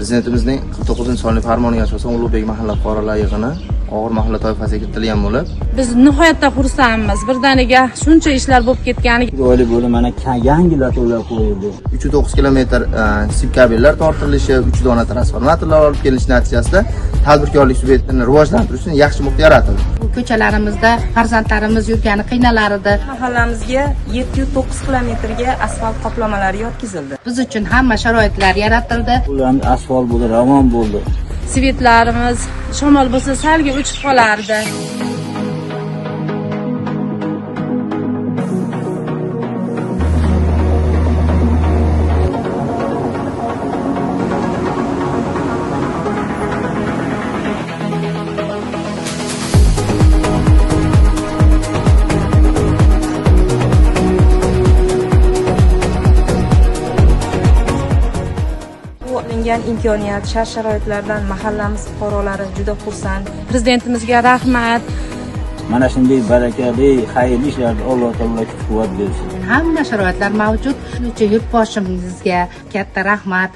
Prezidentimizning 49-sonli farmoniga asosan Ulug'bek mahalla fuqarolar yig'ini og'ir mahalla toifasiga kiritilgan bo'lib, Biz nihoyatda xursandmiz. Birdaniga shuncha ishlar bo'lib ketgani. Chiroyli bo'ldi, mana yangi latovlar qo'yildi. 3,9 kilometr sip kabellar tortilishi, 3 dona transformatorlar olib kelinishi natijasida tadbirkorlik subyektini rivojlantirish uchun yaxshi muhit yaratildi. Bu ko'chalarimizda farzandlarimiz yurgani qiynalar edi. Mahallamizga 709 kilometrga asfalt qoplamalari yotqizildi. Biz uchun hamma sharoitlar yaratildi. Ularimiz asfalt bo'ldi, ravon bo'ldi. Svetlarimiz shamol bo'lsa salga o'chib qolardi. Bu olingan imkoniyat, shart-sharoitlardan mahallamiz fuqarolari juda xursand. Prezidentimizga rahmat. Mana shunday barakali, xayrli ishlarni Alloh taolo kuch quvvat bersin. Hamma sharoitlar mavjud. Shuning uchun yurtboshimizga katta rahmat.